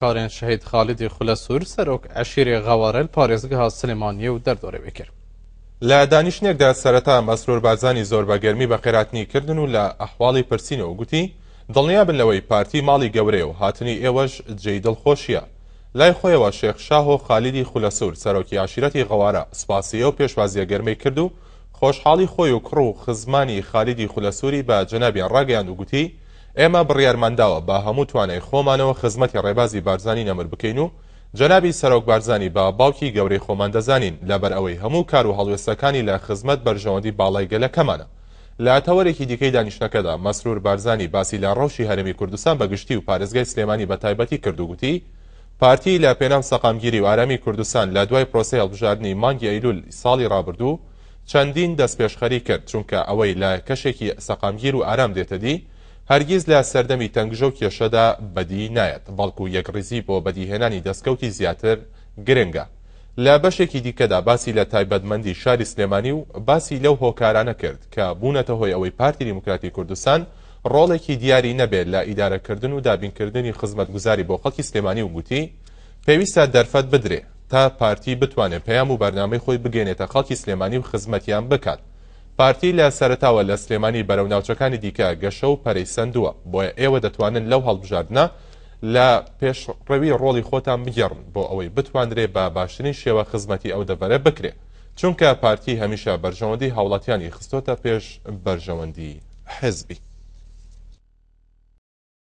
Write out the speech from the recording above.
کارên Şehîd Xalidê Xulesûr Serok Eşîrê Xeware li parêzgeha Silêmaniyê û derdorê wê kir. لە دانیشتنێکدا سەرەتا مەسرور بارزانی زۆر بە گەرمی بەخێرهاتنی کردن و لە ئەحواڵی پرسینەوە گوتی، دڵنیابن لەوەی پارتی ماڵی گەورەیە و هاتنی ئێوەش جێی دڵخۆشییە. لای خۆیەوە شێخ شاهۆ خالیدی خولەسوور سەرۆکی عەشیرەتی غەوارە سوپاسی ئەو پێشوازییە گەرمەی کرد و خۆشحاڵی خۆی و کوڕ و خزمانی خالیدی خولەسووری بە جەنابیان ڕاگەیاند و گوتی، ئێمە بڕیارمانداوە بە هەموو توانای خۆمانەوە خزمەتی ڕێبازی بارزانی نەمر بکەین و جەنابی سەرۆک بارزانی بە باوکی گەورەی خۆمان دەزانین لەبەرئەوەی هەموو کار و هەڵوێستەکانی لە خزمەت بەرژەوەندی باڵای گەلەکەمانە. لە تەوەرێکی دیکەی دانیشتنەکەدا مەسرور بارزانی باسی لە ڕەوشی هەرێمی کوردستان بە گشتی و پارێزگای سلێمانی بە تایبەتی کرد و گوتی، پارتی لە پێناو سەقامگیری و ئارامی کوردستان لە دوای پرۆسەی هەڵبژاردنی مانگی ئەیلول ساڵی ڕابردوو چەندین دەستپێشخەری کرد، چونکە ئەوەی لە کەشێکی سەقامگیر و ئارام دێتە دی هەرگیز لە سەردەمی تەنگژە و کێشەدا بەدی نایەت، بەڵکو یەکڕیزی بۆ بەدیهێنانی دەستکەوتی زیاتر گرنگە. لە بەشێکی دیکەدا باسی لە تایبەتمەندی شاری سلێمانی و باسی لەو هۆکارانە کرد کە بوونەتە هۆی ئەوەی پارتی دیموکراتی کوردستان ڕۆڵێکی دیاری نەبێت لە ئیدارەکردن و دابینکردنی خزمەتگوزاری بۆ خەڵکی سلێمانی و گوتی پێویستە دەرفەت بدرێ تا پارتی بتوانێ پەیام و بەرنامەی خۆی بگەینێتە خەڵکی سلێمانی و خزمەتیان بکات. پارتی لە سەرەتاوە لە سلێمانی بەرەو ناوچەکانی دیکە گەشە و پەرەی سەندووە، بۆیە ئێوە دەتوانن لەو هەڵبژاردنە لە پێشڕەوی ڕۆڵی خۆتان بگێڕن بۆ ئەوەی بتواندرێ بە باشترین شێوە خزمەتی ئەو دەڤەرە بکرێ، چونکە پارتی هەمیشە بەرژەوەندی هاوڵاتیانی خستۆتە پێش بەرژەوەندی حزبی.